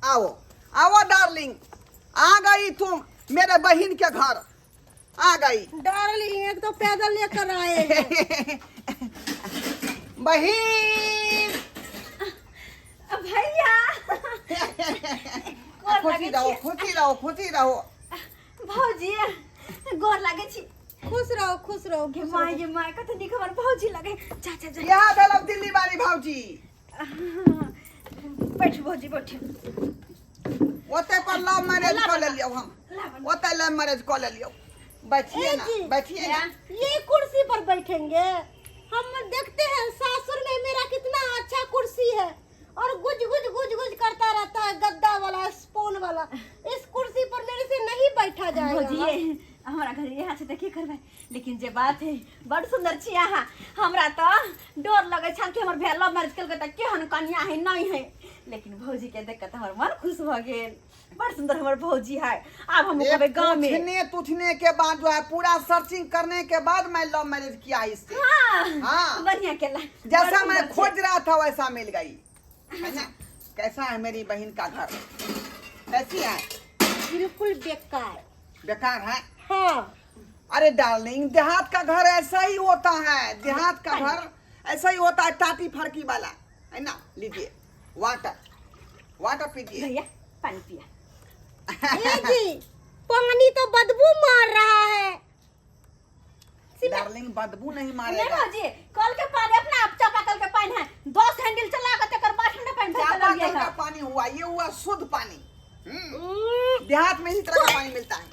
आओ आओ डार्लिंग, आ गई तुम मेरे बहन के घर आ गई। डार्लिंग एक तो पैदल लेकर आए हैं। बहन भैया गोर खुशी लागै रहो, छी। खुशी रहो, खुशी रहो। भौजी गोर लागै छी। खुश रहो, खुश रहो, गे खुश my, रहो। गे my, कते नीक हमर भौजी लगे। जा जा जा। यहाँ भेल दिल्ली वाली भौजी। बैठ भौजी बैठ। ओते पर लव मैरिज कऽ लेलियौ हम। ओते लव मैरिज कऽ लेलियौ। बैठिए ए ना, जी। बैठिए ना। ये कुर्सी पर बैठेंगे हम। देखते हैं सासुर में मेरा कितना अच्छा कुर्सी है और गुज गुज गुज गुज करता रहता है, गद्दा वाला स्पून वाला। इस कुर्सी पर मेरे से नहीं बैठा जाएगा। भौजी हमरा घर यहाँ छै तऽ की करबै, लेकिन जे बात है बड़ सुंदर छी अहाँ। हमरा तऽ डर लगै छल कि हमर भैया लव मैरिज केलकै तऽ केहन कन्या है नहीं है, लेकिन भौजी के देख के तऽ हमर मन खुश भऽ गेल। बड़ सुंदर हमर भौजी है। आब हम कहबै गाँव में पूछने तुछने के बाद जो है पूरा सर्चिंग करने के बाद मैं लव मैरिज किया इससे। हाँ, हाँ। बढ़िया केला। जैसा बड़ मैं सुंदर छै। खोज रहा था वैसा मिल गई है ना। कैसा है मेरी बहन का घर, कैसी है? बिल्कुल बेकार। बेकार है? हाँ। अरे डार्लिंग, देहात का घर ऐसा ही होता है, देहात का घर ऐसा ही होता है, टाटी फड़की वाला है ना। लीजिए वाटर, वाटर पीजिए। भैया पानी पिया। ए जी, पानी तो बदबू मार रहा है। डार्लिंग बदबू नहीं नहीं मारेगा। भौजी, कल के पानी अपना आप चापाकल के पानी है, 10 हैंडल चला के तकर बाद ठंडा पानी भर के चापाकल लगिए का है। पानी हुआ, ये हुआ शुद्ध पानी। देहात में इसी तरह का पानी मिलता है।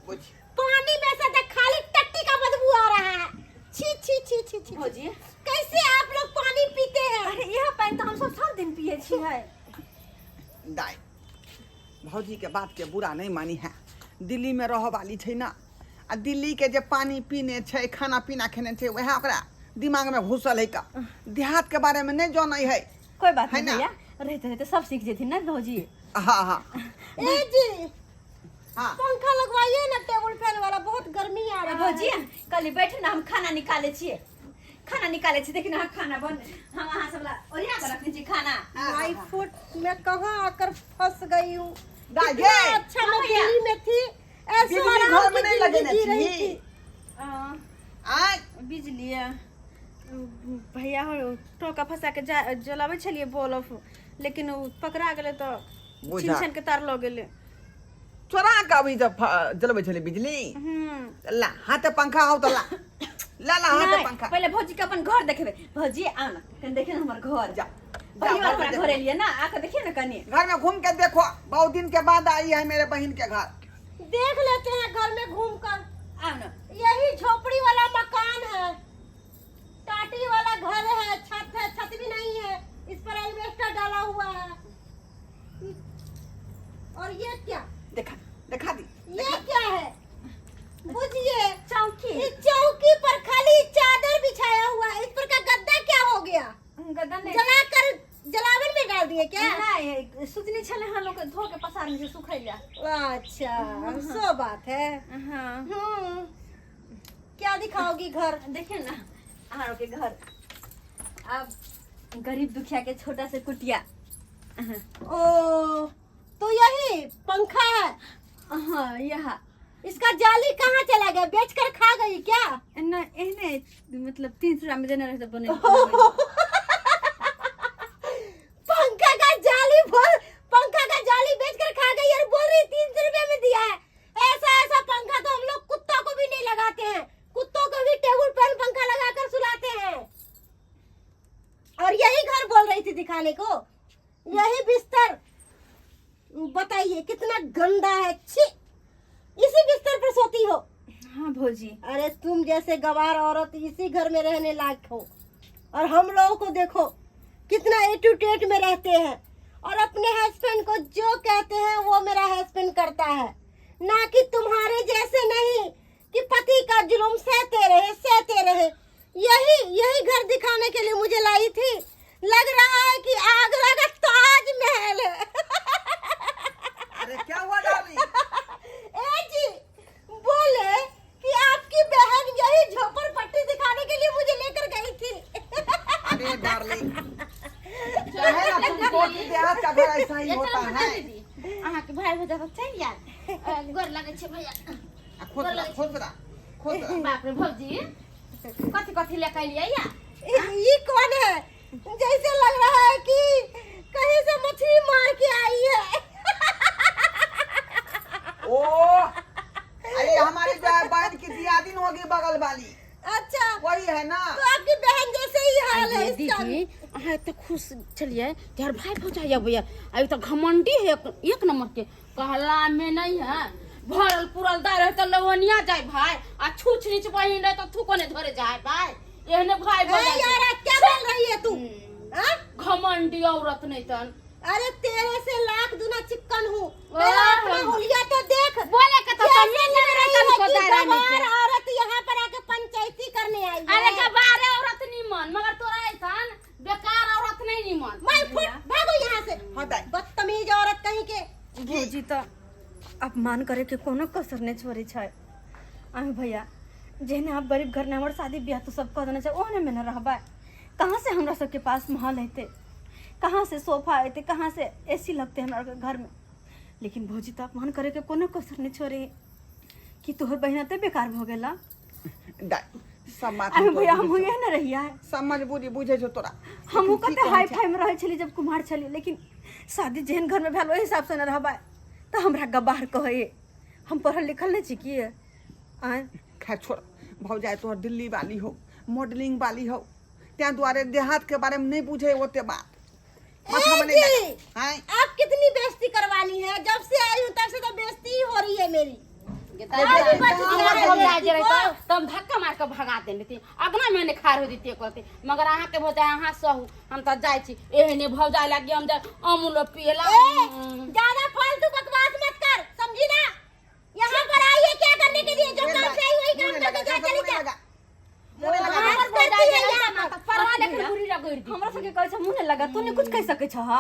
बुझ। पानी में से तो खाली टट्टी का बदबू आ रहा है। छी छी छी छी छी। भौजी कैसे आप लोग पानी पीते हैं? अरे यह पानी तो हम सब सब दिन पिए छी है। दाई भौजी के बात के बुरा नहीं मानी है, दिल्ली में रह वाली छै ना, आ दिल्ली के जे पानी पीने छै, खाना पीना खेने छै, वएह ओकरा दिमाग में घुसल है का, देहात के बारे में नहीं जानै है। कोई बात है नहीं ना? भैया, रहते रहते सब सीख जेथिन ना भौजी। हाँ हाँ। ए जी, हाँ पंखा लगवाइए ना टेबल फैन वाला, बहुत गर्मी आ रहा है। भौजी कल बैठ ना, हम खाना निकाले छिए, खाना निकाले छिए। देखिन अहाँ खाना बन, हम अहाँ सब ला ओरिया के रखने छी खाना। माय फुट, मैं कहाँ आकर फंस गई हूँ। दाई, कितना ये। अच्छा मैं हाँ भैया। दिल्ली में थी, ऐसे बिजली आराम घर में की नहीं लगेने जिंदगी जी रही छी। थी। आय बिजली भैया हो टोका फंसा के जलाबै छलियै बल्ब, लेकिन ओ पकड़ा गेलै तऽ बुझा। छीन छान के तार लऽ गेलै। चोरा के अभी जब जलबै छलै बिजली। ला हाथे पंखा हो तऽ ला ला ला हाथे नहीं, पंखा। पहिले भौजी के अपन घर देखेबै। भौजी आउ ना कनि देखियौ ने हमर घर। जा, पहली बार जा, हमरा देखो। घर एलियै ना, आके देखियौ ने कनि। घर में घूम के देखो, बहुत दिन के बाद आई है मेरे बहन के घर। देख लेते हैं घर में घूम कर। आउ ना। यही झोपड़ी वाला मकान है, टाटी वाला घर है, छत है, छत भी नहीं है, इस पर एल्बेस्टर डाला हुआ है। और ये क्या? देखा, देखा दी। ये क्या है बुझिए? चौकी। इस चौकी पर खाली चादर बिछाया हुआ है, इस पर का गद्दा क्या हो गया? गद्दा नहीं। जला कर जलावन में डाल दिए क्या? नहीं, सुतनी छले हम लोग धो के पसारने छै सुखैला। अच्छा सो बात है। हाँ। क्या दिखाओगी घर? देखिए ना अहाँ के घर, अब गरीब दुखिया के छोटा से कुटिया। ओ तो यही पंखा है? हाँ यह। इसका जाली कहाँ चला गया? बेच कर खा गई क्या? ना एहने मतलब 300 रुपया में देने रहे तऽ बने। पंखा का जाली बोल, पंखा का जाली बेच कर खा गई और बोल रही 300 रुपये में दिया है। ऐसा ऐसा पंखा तो हम लोग कुत्ता को भी नहीं लगाते हैं, कुत्तों को भी टेबल पर पंखा लगाकर सुलाते हैं। और यही घर बोल रही थी दिखाने को, यही बिस्तर, बताइए कितना गंदा है, छी। इसी बिस्तर पर सोती हो? हाँ भौजी। अरे तुम जैसे गवार औरत इसी घर में रहने लायक हो, और हम लोगों को देखो कितना ए टू टेट में रहते हैं, और अपने हस्बैंड को जो कहते हैं वो मेरा हस्बैंड करता है, ना कि तुम्हारे जैसे नहीं कि पति का जुल्म सहते रहे सहते रहे। यही यही घर दिखाने के लिए मुझे लाई थी, लग रहा है कि आगरा का ताजमहल है। अरे क्या हुआ डार्लिंग? ए जी बोले कि आपकी बहन यही झोपड़पट्टी दिखाने के लिए मुझे लेकर गई थी। अरे डार्लिंग, कहे ना तुमको कि देहात का घर ऐसा ही ये होता चलो है। दीदी, अहाँके भाई भौजा सब चलि आयल। गोर लगै छै भैया। आ खुश रह, खुश रह, खुश रह। बाप रे भौजी, कथी कथी लेके एलियै या? ये कौन है? जैसे लग रहा है कि कहीं से मछली मार के आई है। ओ अरे, हमारी जो है बहन की दियादिन होगी बगल वाली। अच्छा। वही है ना। तो आपकी बहन जैसे ही हाल है इसका भी। दीदी, अहाँ एते खुश छलियै जे हमर भाई भौजाई अबैया, आ ई तऽ घमंडी है एक, एक नंबर के। कहला में नहीं है, भरल पुरल दाय रहे तऽ लवनिया जाय भाई, आ छूछ नीच बहिन रहे तऽ थूको नहीं धरे जाय भाई। एहने भाई ए भौजाई। यार, क्या बोल रही है तू? हाँ? घमंडी औरत नहीं तन। अरे, तेरे से लाख दुना चिक्कन हूँ। पहले अपना हुलिया तो देख। बोले के तो जैसे तमीज लग नहीं रही रहे है तनको कि दायरा नहीं गवार के। औरत यहाँ पर आके पंचायती करने आई है। अरे, गवारे औरत निमन, मगर तोरा ऐसन बेकार औरत नहीं निमन। मार फुट, भागो यहाँ से। हाँ दाई। बदतमीज औरत कहीं के। भौजी तऽ अपमान करे के कोनो कसर नहि छोड़ै छै। अहाँ भैया, जेहने आप गरीब घर ने हमर शादी ब्याह तो सब कऽ देने छै, ओहने मे ने रहबै। कहाँ से हमरा सबके पास महल हेतै? कहाँ से सोफा हेतै? कहाँ से एसी लगतै हमरा आरके घर में? लेकिन भौजी तऽ अपमान करे के कोनो कसर नहि छोड़े कि तोहर बहिना ते बेकार भऽ गेला। दाई, सब बात अरे हम भैया, तोरा हम बुझै हुए ने रहिया। छौ। सब मजबूरी बुझै छौ तोरा। हमहूँ लेकिन की कते कहै हाई छै? फाई में रहै छलियै जब कुमार छलियै, लेकिन शादी जेहन घर में भेल ओहि हिसाब से न रहबै तऽ हमरा गवार कहै। हम पढ़ल लिखल नहि छी की आँय? खैर छोड़ भौजाई, तोहर दिल्ली वाली हो, मॉडलिंग वाली हो, तें दुआरे देहात के बारे में नहीं बुझे ओते बात। माथा में नहीं ए जी। लगा। आँय? आप कितनी बेइज्जती करवानी है? जब से आई हूँ तब से तो बेइज्जती ही हो रही है मेरी। अरे, बच हमर गया भौजाई जे लड़की रहतै को। तऽ हम धक्का मार के भगा देने रहिती, अगना में ने खाड़ हो जैतियै कहते। मगर अहाँके भौजाई, अहाँ सहू, हम तऽ जाइ छी। एहने भौजाई लागी हम जाय अमूलो पियला। ए, ज्यादा फालतू बकवास मत कर, समझी ना? यहाँ पर आई है क्या करने के लिए? जो मुँह काम से आई वही काम लगा, करके जा, मुँह चली जा। लगा, मुँह लगा। हमर करती भौजाई है जे यहाँ रहतै ने, तऽ परवा लेकिन बुरी रगड़ि दी। हमरा सबके कहै छै मुँह नहि लगा, तू नहि कुछ कहि सकै छह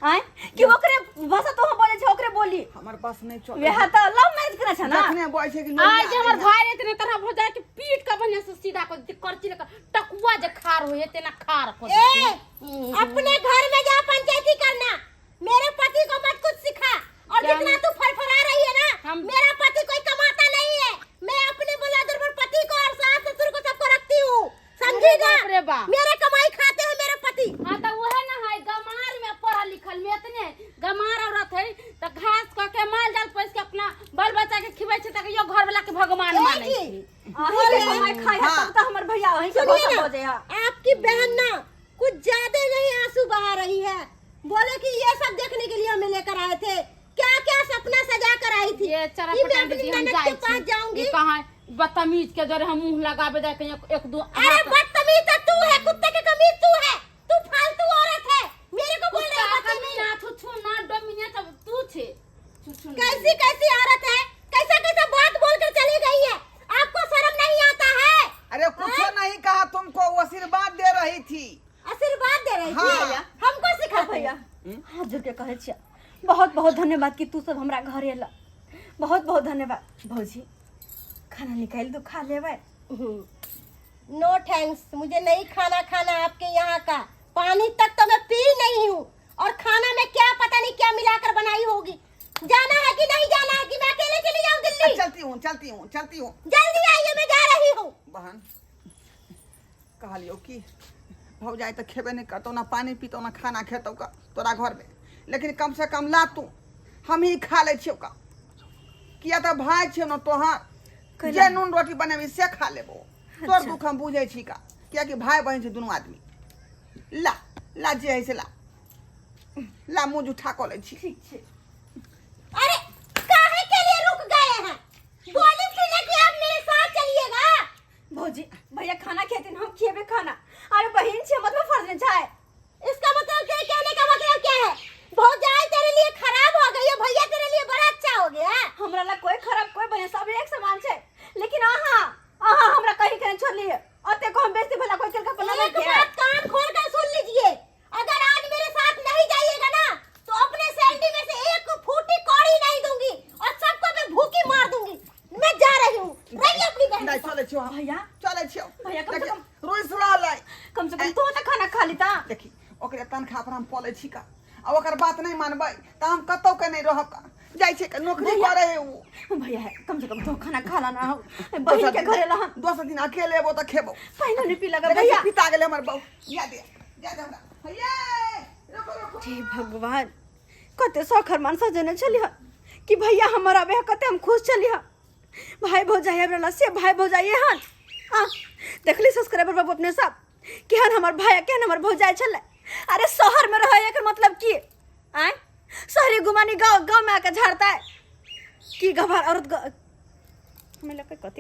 आँय? कि ओकरे भाषा तो हम बोलै छै, ओकरे बोली। हमर बस नहीं चले। वएह तऽ लव मैरिज करै छै ना। जखने बोल छै कि आइ जे हमर भाई रहते ने तरह भौजाई के पीट के बढ़िया से सीधा कर देती, करची लेके टकुआ जे खार होय तेना खार कर ए, देती। अपने घर में जा पंचायती करना, मेरे पति को मत कुछ सिखा। और क्या? जितना तू फड़फड़ा रही है ना, मेरा पति कोई कमाता नहीं है। मैं अपने बलादुर पर पति को और सास ससुर को सबको रखती हूँ, समझी ना? बाप रे बाप। मेरे कमाई खाते हैं मेरे पति। हाँ, तो वह ना है गमार में पढ़ल लिखल में इतने गमार औरत है तो घास क के माल जाल पोस के अपना बाल बच्चा के खिबै छै, त यो घर वाला के भगवान ए मानै जी, छै। अहीं के कमाई खाइ है। हाँ। तब तऽ हमर भैया अहीं के सुनिए भाषा ना, बजै है। आपकी बहन ना कुछ ज्यादा नहीं आंसू बहा रही है। बोले कि ये सब देखने के लिए हमें लेकर आए थे, क्या क्या सपना सजा कर आई थी ये चरा कि मैं पटान अपनी दीदी, हम ननद जाइ के पास छी। जाऊंगी। ई कहाँ बदतमीज के जरे हम मुंह लगाबे जाय के एक दो अरे, हाथ- बदतमीज तो तू है, कुत्ते के कमीज तू है, तू फालतू औरत है, मेरे को बोल रही है कुत्ता बदतमीज। कमीना छुछु ना डोमिनिया तब तू छे छुछु ना। कैसी कैसी औरत है, कैसा कैसा बात बोलकर चली गई है। आपको शर्म नहीं आता है? अरे, कुछ नहीं कहा तुमको, वो आशीर्वाद दे रही थी। आशीर्वाद दे रही हाँ। थी? हमको सिखा भैया, हाथ जोड़ के कहै छियै, बहुत बहुत धन्यवाद कि तू सब हमरा घर एला। बहुत बहुत धन्यवाद। भौजी, खाना निकालि दू, खा लेबै। नो thanks, मुझे नहीं खाना खाना आपके यहाँ का। पानी तक तो मैं पी नहीं हूँ और खाना में क्या पता नहीं क्या मिलाकर बनाई होगी। जाना है कि नहीं जाना है कि मैं अकेले चली जाऊँ दिल्ली? चलती हूँ, चलती हूँ, चलती हूँ। जल्दी आइए, मैं जा रही हूँ। बहन, कहलियौ कि भौजाई तऽ खेबे नहि करतौ, ना पानी पीतौ, ना खाना खेतौ का तोरा घरमे, लेकिन कम से कम ला तू, हम ही खा लै छियौ का, किया तऽ भाय छियौ ने तोहर। कैला? जे नून रोटी बनेबी से खा लेबो। तोर दुख हम बुझै छी का, कियाकि भाय बहिन छै दुनू आदमी। ला ला, जे है से ला ला, मुँह जुठा कऽ लै छी। ठीक छै। अरे, काहे के लिए रुक गए हैं? बोली थी ना कि आप मेरे साथ चलिएगा। भौजी, भैया खाना खेथिन, हम खिएबे खाना। अरे, बहिन छै, मतलब फर्ज नहि छै। इसका मतलब क्या? कहने का मतलब क्या है? भौजाई तेरे लिए खराब हो गई है, भैया तेरे लिए बड़ा अच्छा हो गया है? हमरा ला कोई खराब कोई बढ़िया सब एक समान छै, लेकिन अहाँ अहाँ हमरा कहीं कहीं छोड़लियै, ओते को हम बेइज्जती भला कोई केलका पर एक बात कान खोल कर सुन लीजिए, अगर आज मेरे साथ नहीं जाइएगा ना तो अपने सैलरी में से एक फूटी कौड़ी नहीं दूंगी और सबको मैं भूखी मार दूंगी। मैं जा रही हूँ, रहिए अपनी बहन नहि के साथ। चलै छियौ हम। भैया। चलै छियौ। भैया, कम से देखियौ, कम- रुसि रहलै। कम से कम तू तऽ खाना खा ली ता। देखी, ओकरे तनखा पर हम पलै छी का। आ ओकर बात नहि मानबै तऽ हम कतौ के नहि रहब। जाइ छै के नौकरी करे है उ। भैया है, कम से कम तो खाना खा लाना हो, बहिन के घरे लहन। दोसर दिन अकेले एबो तऽ खेबो। पहिने नहीं पी लगा देखै भैया। छियै, पिता गेलै हमर बहू। जा दे, जा दे हमरा। हैये, रुको रुको। हे भगवान, कते शौख अरमान सजने छलिह कि भैया हमर आबे है, कते हम खुश छलिह। भाई भौजाई आबि रहला से भाई भौजाई हन। आ देखली सब्सक्राइबर बाबू अपने सब केहन हमर भाई केहन हमर भौजाई छलै। अरे शहर में रहे एकर मतलब की? आय शहरी गुमानी गाँव गाँव में आके झाड़ता है की गवार औरत हमें लगे कथी।